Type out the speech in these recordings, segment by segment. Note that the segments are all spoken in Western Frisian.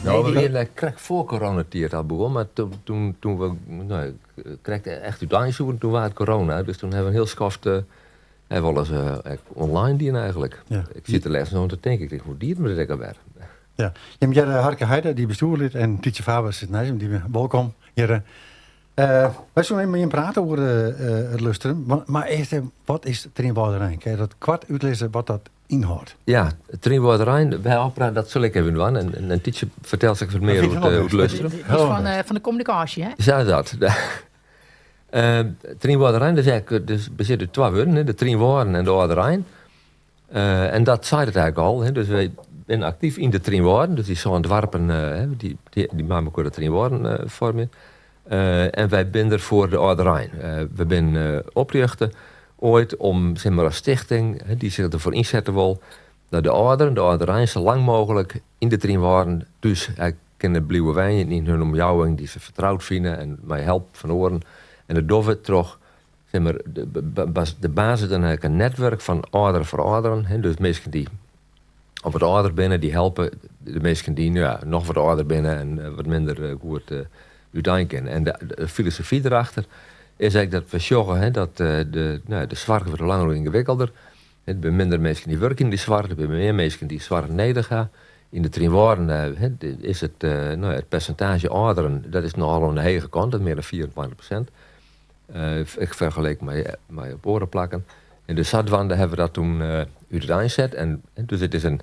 No, we wiene krekt foar coronatiid al begûn, mar toen, toen we no, krekt echt útein soene, toen waard corona. Dus toen hawwe we in hiel skoft hawwe we alles online dien eigentlik. Ik sit der lêsten oan te tinken, ik tink, hoe dienen we dat ek alwer? Ja, jim hearre Harke Heide, dy bestjoerlid en Tietse Faber sit neist him, dy wolkom hjirre. Wy soene even mei jim prate oer it lustrum, mar earst even, wat is Trynwâlderein? Kinne je dat koart útlizze wat dat ynhâldt? Ja, Trynwâlderein, wy ôfpraat, dat sil ik even dwaan. En Tietse fertelt straks wat mear oer it lustrum. Is fan de kommunikaasje, hè? Sa is dat. Trynwâlderein, dat is eigenlijk, dus bestiet út twa wurden, de Trynwâlden en de âlderein. En dat seit it eigentlik al. Hè. Dus wy binne aktyf yn de Trynwâlden, dus dy sân doarpen dy, dy mei mekoar de Trynwâlden foarmje. En wy binne der foar de âlderein. We binne oprjochte oait om, sis mar, as stichting dy't sich derfoar ynsette wol dat de âlderen, de âlderein, sa lang mooglik yn de Trynwâlden thús kinne bliuwe wenjen yn hun omjouwing dy't se fertroud fine en mei help fan oaren. En dat dogge we troch Zeg maar, de basis dan eigenlijk in netwurk fan âlderen foar âlderen. Hè, dus minsken dy't al wat âlder binne, dy helpe de minsken dy't no ja, noch wat âlder binne en wat minder goed útein kinne. En de filosofy derachter is ek dat we sjogge, hè, dat de, no, de soarch wurdt hoe langer hoe yngewikkelder. Der binne minder minsken dy't wurkje yn de soarch, der binne mear minsken dy't soarch nedich ha. Yn de Trynwâlden is it, no, it persintaazje âlderen, dat is nochal oan de hege kant, dat is mear dan 24%. Ek fergeleken mei op oare plakken. En dus sadwaande hawwe we dat toen úteinset. En dus it is in,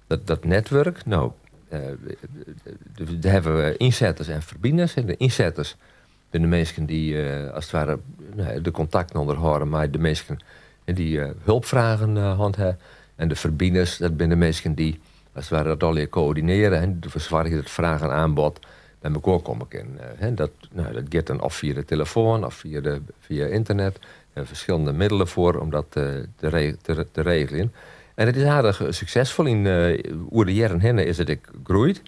dat netwurk, no, dêr hawwe we ynsetters en ferbiners. De ynsetters binne de minsken dy't as it ware de kontakten ûnderhâlde mei de minsken dy't hulpfragen hân hawwe. En de ferbiners, dat binne de minsken dy't as it ware dat allegear koördinearje en derfoar soargje dat fraach en aanbod by mekoar komme kin. Dat, no, dat giet dan of fia de telefoan of fia ynternet. Der binne ferskillende middelen foar om dat te regeljen. En it is aardich suksesfol. Yn, oer de jierren hinne is it ek groeid.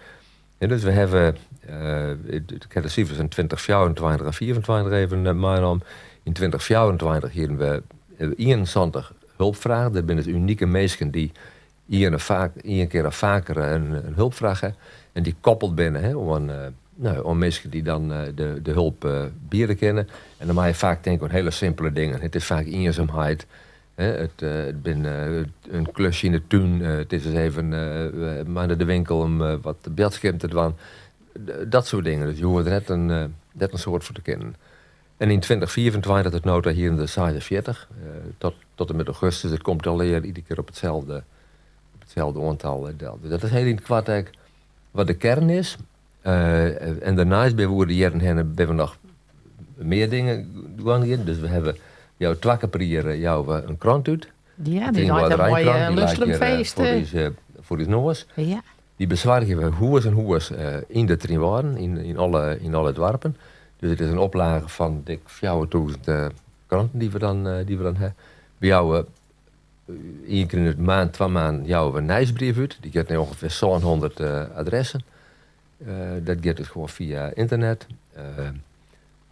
Dus we hawwe, ik ha de sifers fan 2024 en 25 even meinaam. Yn 2024 hiene we 71 hulpfragen. Dat binne dus unike minsken dy't ien kear of faker in hulpfraach ha en dy't koppeld binne, hè, oan, no, oan minsken dy't dan de hulp biede kinne. En dan moatte je faak tinke oan hiele simpele dingen. It is faak iensumheid, hè, it binne in klusje yn de tún, it is ris even mei nei de winkel om wat boadskippen te dwaan. Dat soart dingen. Dus je hoege der net in soad foar te kinnen. En yn 2025 tot no ta hiene der 46, tot en met augustus. It komt allegear iedere kear op itselde oantal del. Dus dat is hiel yn it koart ek wat de kern is. En dêrneist binne we oer de jierren hinne binne we noch mear dingen dwaan gien. Dus we hawwe jou twa kear per jier jouwe we in krant út. Ja, dy leit in moai lustrumfeest. Foar ús noas. Ja. Dy besoargje we hûs oan hûs yn de Trynwâlden, yn alle doarpen. Dus it is in oplage fan dik 4000 kranten dy't we dan, dy't we dan ha. We jouwe ien kear yn de maand, twa maanden jouwe we in nijsbrief út. Dy giet nei ûngefear 700 adressen. Dat giet dus gewoan fia ynternet.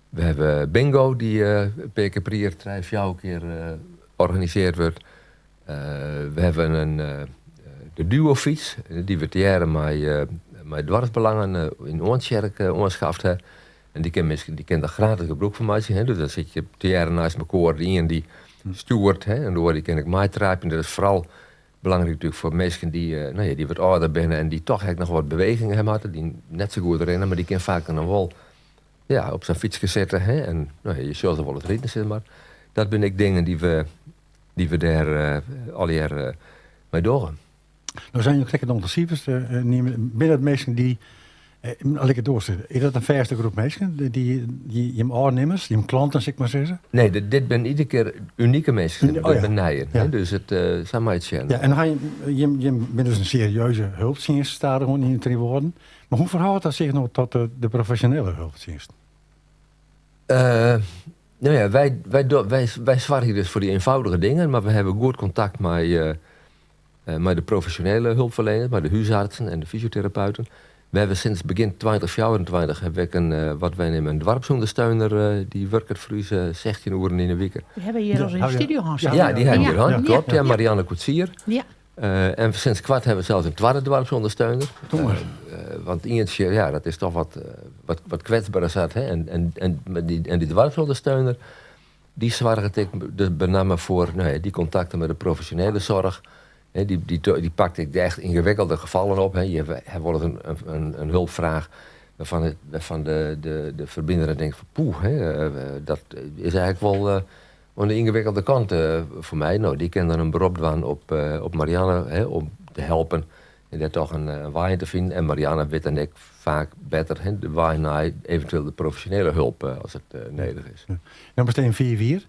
We hawwe bingo dy't in pear kear per jier, trije, fjouwer kear organisearre wurdt. We hawwe in, de duofyts, dy't we tegearre mei, mei doarpsbelangen yn Oentsjerk oanskaft ha. En dy kinne minsken dy kinne der gratis gebrûk fan meitsje. Hè. Dus dan sit je tegearre neist mekoar. De ien dy stjoert hè, en de oar dy kin ek meitraapjen. Dat is foaral belangryk natuerlik foar minsken dy't, no ja, dy't wat âlder binne en dy't toch ek noch wat beweging ha moatte. Dy't net sa goed rinne, mar dy kinne faak dan noch wol ja, op sa'n fytske sitte. Hè, en no ja, je sjogge se wolris riden, sis mar. Dat binne ek dingen dy't we dêr allegear mei dogge. No seinen jo krekt in oantal sifers neame. Binne dat minsken dy't, lit ik it oars sizze, is dat in fêste groep minsken, dy jim ôfnimmers, jim klanten, sil ik mar sizze? Nee, dit binne iedere kear unike minsken, dit binne nijen. Dus it, sa moat je it sjen. Ja, en dan jim, jim binne dus in serieuze hulptsjinst stadichoan yn de Trynwâlden. Mar hoe ferhâldt dat sich no tot de profesjonele hulptsjinst? No ja, wy soargje dus foar dy eenvoudige dingen, mar we hawwe goed kontakt mei de profesjonele hulpferleners, mei de húsartsen en de fysioterapeuten. We hawwe sinds begjin 2024 hawwe we ek in, wat wy neame in doarpsûndersteuner, dy wurket foar ús 16 oeren yn 'e wike. Dy hawwe hjir al yn de studio hân. Ja, dy hawwe hjir hân, klopt. Ja, Marianne Koetsier. Ja. En sinds koart hawwe we sels in twadde doarpsûndersteuner. Want ientsje, ja, dat is toch wat, wat, wat kwetsber zat. Hè? En die doarpsûndersteuner, dy soarget ek dus benammen foar, no ja, dy kontakten mei de profesjonele soarch. Hè, dy pakt ek de echt yngewikkelde gefallen op. Hè. Je ha wolris in hulpfraach wêrfan de ferbiner tinkt fan poeh, hè, dat is eigentlik wol oan de yngewikkelde kant foar my. No, dy kin dan in berop dwaan op Marianne, hè, om te helpen en dêr toch in wei yn te finen. En Marianne wit dan ek faak better, hè, de wei nei eventueel de profesjonele hulp as it nedich is. Ja. No bestean 5 jier.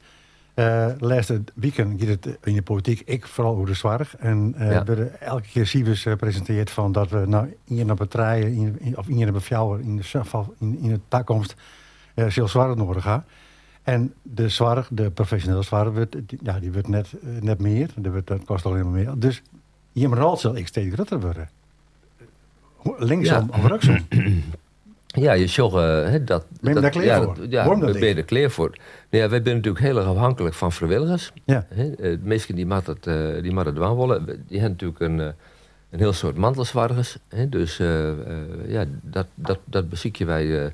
Lêste wiken giet it yn de polityk ek foaral oer de soarch. En wurde elke kear sifers presintearre fan dat we no ien op de trije of ien op de fjouwer yn de takomst sil soarch nedich ha. En de soarch, de profesjonele soarch, wurdt, ja, dy wurdt net mear. Dat kostet allinnich mar mear. Dus jim rol sil ek steeds grutter wurde. Linksom of rjochtsom. Ja, je sjogge, hè, dat. Ben je daar klear ja, foar? Ja, Waarom dat ben je der klear foar. No ja, wy binne natuerlik hiel erch ôfhinklik fan frijwilligers. Hè, minsken dy moatte it dwaan wolle. Dy ha natuerlik in hiel soad mantelsoargers. Hè, dus ja, dat besykje wy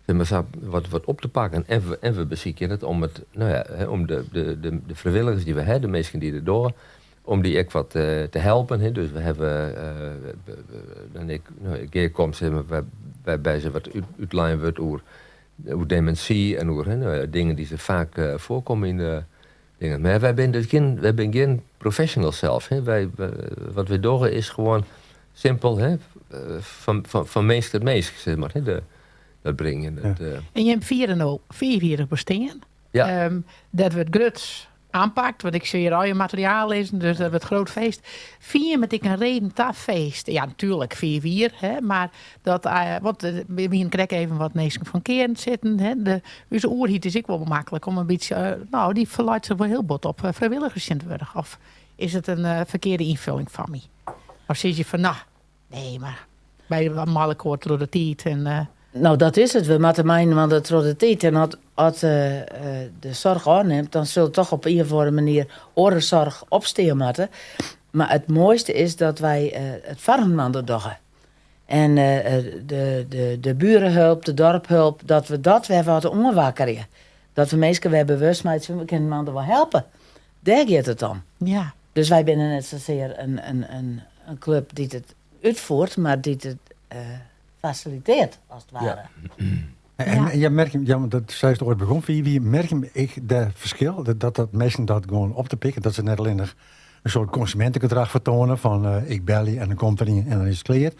zeg maar, sa wat op te pakken. En we besykje it om it, no ja, hè, om de frijwilligers dy't we ha, de minsken dy't it dogge, om dy ek wat te helpen. Hè. Dus we hawwe dan ek, no, gearkomsten wêrby't se wat útlein wurdt oer demintsy en oer, hè, no ja, dingen dy't se faak foarkomme yn de dingen. Mar wy binne dus gjin, wy binne gjin professionals sels. Hè. Wat wy dogge is gewoan simpel, hè, fan minsk tot minsk, zeg maar, hè, dat bringen. Dat, En je hebt vier en 5 jier bestean. Ja. Dat wurdt grut oanpakt, want ik sil hjir al je materiaal lizzen, dus dat wurdt grut feest. Fyn jim it in reden ta feest? Ja, natuerlik, 5 jier, hè, mar dat, want we wiene krekt even wat minsken fan kearen sitten. Hè, ús oerheid is ek wol maklik om in bytsje, no, dy ferleit sich wol hiel bot op frijwilligers tsjintwurdich. Of is it in ferkearde ynfolling fan my? Of sizze je fan, no, nee, mar wy mei elkoar troch de tiid en No, dat is it. We moatte mei troch de tiid. En as de soarch ôfnimt, dan sil toch op ien of oare manier oare soarch opstean moatte. Mar it moaiste is dat wy it foar inoar dogge. En de burenhulp, de dorphulp, dat we dat wer wat oanwakkerje. Dat we minsken wer bewust meitsje, we kinne inoar wol helpe. Dêr giet it om. Dus wy binne net sasear in klup dy't it útfiert, mar dy't it fasilitearret, as it ware. En ja, merk je, ja, want dat seist oait begûn, wie merk je ek de ferskil dat minsken dat gewoan op te pikken, dat se net allinnich in soart konsumintegedrach fertoane fan ik belje en dan komt der ien en dan is it klear.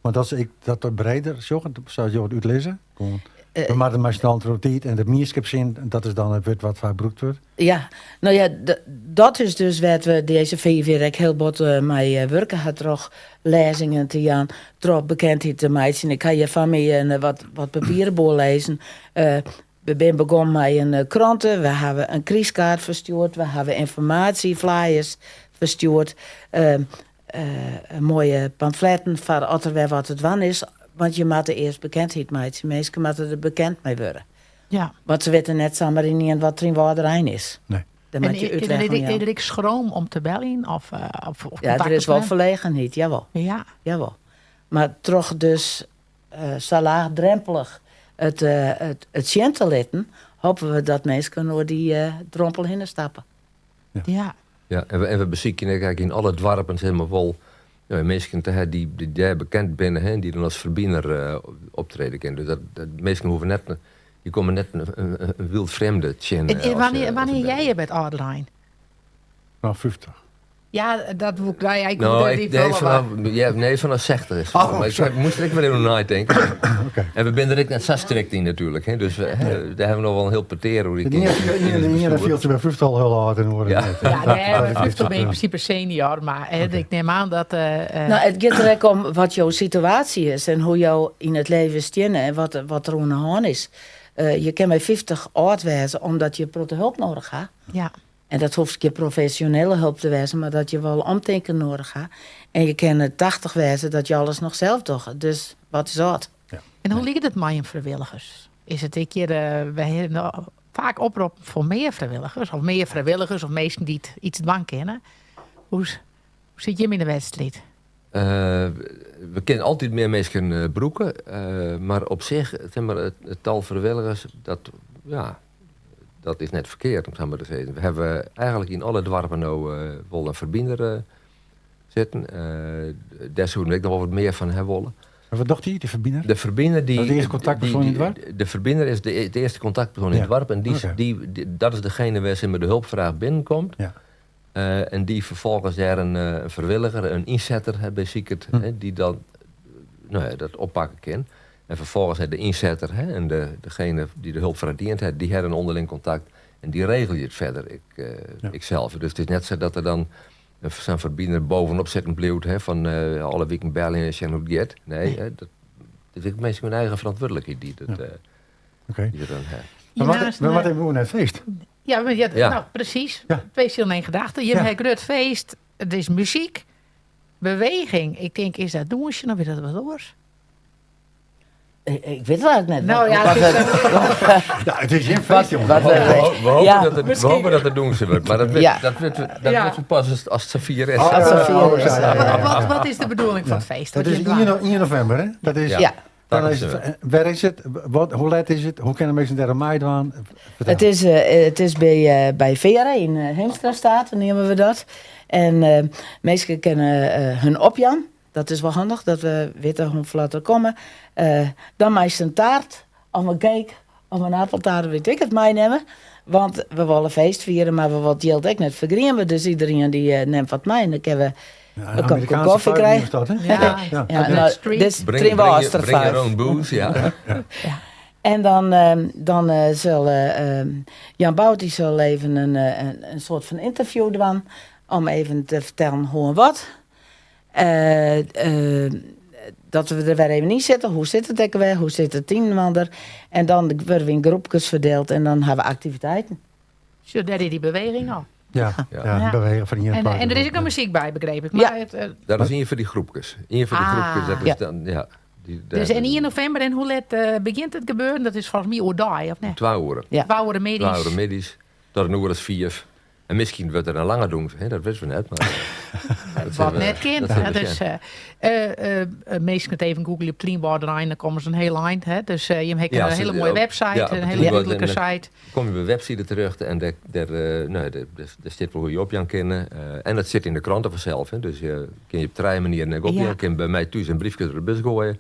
Mar dat se ek dat wat breder sjogge, sa jo it útlizze. Gewoan, we moatte mar snel troch de tiid en de mienskipssin, dat is dan it wurd wat faak brûkt wurdt. Ja, no ja, dat is dus wêr't we dizze 5 jier ek hiel bot mei wurke ha troch lêzingen te jaan, troch bekendheid te meitsjen. Ik ha hjir foar my wat papieren boel lizzen. We binne begûn mei in krante, we hawwe in krystkaart ferstjoerd, we hawwe ynformaasjeflyers ferstjoerd, moaie pamfletten foar as der wer wat te dwaan is. Want je moatte earst bekendheid meitsje. Minsken moatte der bekend mei wurde. Want se witte net samar ynienen wat Trynwâlderein is. Nee. Dan moat je En útleggen. is der ek skroom om te beljen? Of Ja, kontakt der is te wol nimmen? ferlegenheid, jawol. Jawol. Mar troch dus sa laachdrompelich it sjen te litten, hoopje we dat minsken oer dy drompel hinne stappe. Ja, en we besykje ek yn alle doarpen, zeg maar, wol, ja, minsken te hawwen dy't dêr bekend binne, hè, dy't dan as ferbiner optrede kinne. Dus minsken hoege net, dy komme net in wyld frjemde tsjin. En As wannear se jij je by âlderein? No, 50. Ja, dat woe ik, nou ja, ik No, woe ik, die nee, vullen, vanaf, ja, nee, vanaf 60 is het. Oh, Maar ik sorry. moast der ek wer even neitinke. Oké. En we binne der ek net sa strikt yn natuerlik. Hè. Dus we, hè, dêr ha we noch wol in hiel petear oer. Ien Yn it fielt sich by 50 al hiel âld en oare net. Ja, nee, by 50 bin je yn prinsipe senior, mar hè, ik nim oan dat No, it giet der ek om wat jo situaasje is en hoe't jo yn it libben steane en wat der oan de hân is. Je kinne by 50 âld wêze omdat je protte help nedich ha. En dat hoecht gjin profesjonele help te wêzen, mar dat je wol omtinken nedich ha. En je kinne 80 wêze dat je alles noch sels dogge. Dus wat is âld? En hoe liket it mei jim frijwilligers? Is it ek hjir, wy hawwe no faak oproppen foar mear frijwilligers, of mear frijwilligers, of minsken dy't yts dwaan kinne. Hoe sit jim yn de wedstriid? We kinne altyd mear minsken brûke, mar op sich, sis mar, it tal frijwilligers, dat, ja, dat is net ferkeard om sa mar te sizzen. We hawwe eigenlik yn alle doarpen no wol in ferbiner sitten. Dêr soene we ek noch wol wat mear fan ha wolle. En wat docht dy, de ferbiner? De ferbiner die. Dat is de earste kontaktpersoan yn it doarp? De ferbiner is de earste kontaktpersoan yn it doarp. En dy, dat is degene wêr sis mar de hulpfraach binnenkomt. En dy ferfolgens dêr in frijwilliger, in ynsetter besiket, dy't dan no ja, dat oppakke kin. En ferfolgens hat de ynsetter en degene dy't de hulpfraach dien hat, dy hat in ûnderling kontakt en dy regelje it fierder ek sels. Dus it is net sa dat der dan sa'n ferbiner bovenop sitten bliuwt, hè, fan alle wiken beljen en sjen hoe't it giet. Nee, hè, dat is ek minsken hun eigen ferantwurdlikheid dy't it, dy't it dan ha. We moatte even oer nei it feest. Ja, maar ja, nou, precies. Twee zielen één gedachte. Je hebt een groot feest. Het is muziek, beweging. Ik denk, is dat dûnsjen of is dat wat oars? Ik wit it eigenlik net. Nou ja, het is, Ja, it is gjin feest, jongen. We hoopje Ja. dat it dûnse wurdt, mar dat wit, dat wit we pas as it safier is. Oh, As it safier is. Wat is de bedoeling fan it feest? Dat Wat is jim dwaan? 1 novimber, hè? Dat is, Ja. Dan is it, wêr is it? Wat, hoe let is it? Hoe kinne minsken dêr oan meidwaan? Fertel. It is by Vera yn Heemstrastate, neame we dat. En minsken kinne hun opjaan. Dat is wol handich, dat we witte hoefolle der komme. Dan meist in taart of in cake of in appeltaart, wit ik it, meinimme. Want we wolle feest fiere, mar we wolle it jild ek net fergrieme. Dus iderien dy nimt wat mei en dan kinne we Ja, een kopke Amerikaanse koffie fuif krije. is dat, hè? Ja. Ja. Ja, nou, Street. dit is Bring Trynwâldster your own booze, ja. En dan sil Jan Bout dy sil even in soart fan ynterview dwaan om even te fertellen hoe en wat. Dat we der wer even yn sitte. Hoe sit it ek wer? Hoe sit it yninoar? En dan wurde we yn groepkes ferdield en dan ha we aktiviteiten. Sjoch, dêr is dy beweging al. Ja, ja, bewege fan ien En der is ek noch muzyk by, begreep ik. Ja. Mar it, Dat is ien foar dy groepkes. Ien foar dy groepkes, dat is dan, ja. Dy, Dus en 1 novimber, en hoe let begjint it gebeuren? Dat is folgens my oerdei, of net? 2 oere. Ja. 2 oere middeis. 2 oere middeis, tot in oere as 5. En miskien wurdt der in lange dûns, hè? Dat witte we net. Mar dat Wat net kin. dat sille we Dus, sjen. minsken it even googleje op Trynwâlderein, dan komme se in hiel ein. Hè? Dus jim ha ek Ja, in ze- hiele moaie op- website, ja, op in de hiele Trynwâlder dúdlike en site. Kom je by de webside terjochte en dêr, no, dêr stiet wol hoe je opjaan kinne. En dat sit yn de krante fansels. Hè? Dus je kin je op trije manieren ek opjaan. Je kin by my thús in briefke troch de bus goaie.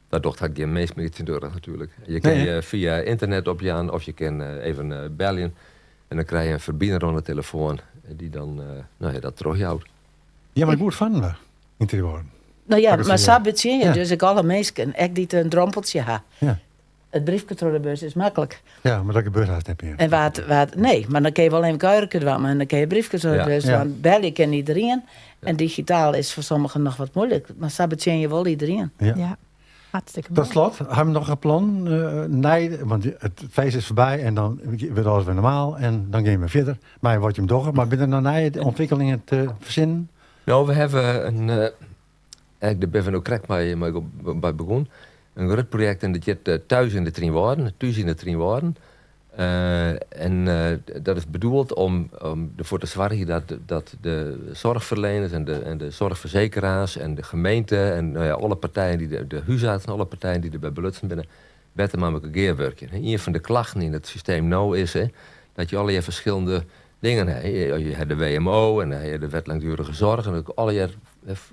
Dat docht hast gjin minsk mear tsjintwurdich natuerlik. Je kin je fia ynternet opjaan of je kin even beljen. En dan krije je in ferbiner oan de telefoan dy't dan no ja, dat trochjout. Ja, mar goed fan we yn Trynwâlden. No ja, Pak it mar sa, sa ja. betsjinje dus ek alle minsken, ek dy't in drompeltsje ha. It briefke troch de bus is maklik. Ja, mar dat gebeurt hast net mear. En wa't, nee, mar dan kinne je wol even kuierke dwaan, mar dan kinne je briefke troch de bus dwaan. Belje kin iderien. En digitaal is foar sommigen noch wat muoilik, mar sa betsjinje je wol iderien. Ja, hartstikke Tot moai. slot, ha we noch in plan? Nei, want it feest is foarby en dan wurdt alles wer normaal en dan gean we fierder. Mar wat jim dogge, mar binne der noch nije ûntwikkelingen te fersinnen? No, we hawwe in, ek dêr binne we no krekt mei by begûn, in grut projekt en dat hjit Thuis in de Trynwâlden, Thús yn de Trynwâlden. En dat is bedoeld om derfoar te soargjen dat de soarchferleners en de soarchfersekeraars en de gemeente en no ja, alle partijen dy't de húsartsen, alle partijen dy't derby belutsen binne, better mei elkoar gearwurkje. Ien fan de klachten yn it systeem no is dat je allegear ferskillende dingen ha. Je ha de WMO en dan ha je de wet langdurige zorg en allegear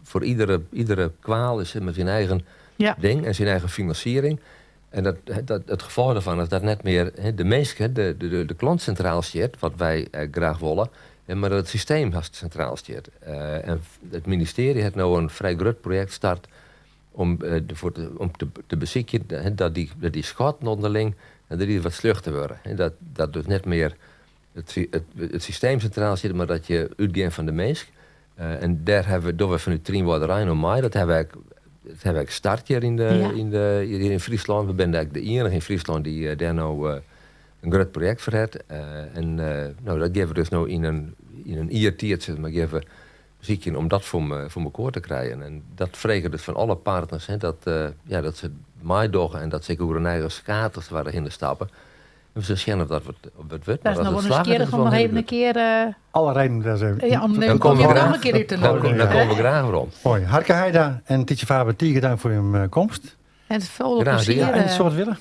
foar iedere kwaal is mei syn eigen ding en syn eigen finansiering. En it gefolch dêrfan is dat net mear de minske, de klant sintraal stiet, wat wy graach wolle, mar dat it systeem hast sintraal stiet. En it ministearje hat no in frij grut projekt start om derfoar te, om te besykjen dat dy skatten ûnderling, dat dy wat sluchter wurde. Dat dus net mear it systeem sintraal stiet, mar dat je útgean fan de minsk. En dêr hawwe we, dogge we fanút Trynwâlderein oan mei. Dat hawwe we ek, dat hawwe we ek start hjir yn de, yn de, hjir yn Fryslân. We binne ek de iennige yn Fryslân dy't dêr no in grut projekt foar hat. En no, dat gean we dus no yn in jier tiid, sis mar, gean we besykjen om dat foar mekoar te krijen. En dat freget dus fan alle partners, hè, dat, ja, dat se meidogge en dat se ek oer hun eigen skaad as it ware hinne stappe. We zullen zien of dat wat, of dat wordt. Dat is Maar nog als wel het slaagt, is nieuwsgierig het om wel nog heel even een goed. keer... Alle redenen daar zijn. ja, om Dan dan komen we nog graag, een keer uit te dan, nodigen. dan komen we graag weer om. Mooi. Harke Heida en Tietje Faber, tegen dank voor je komst. En het volle Graag plezier. gedaan. En het soort willen.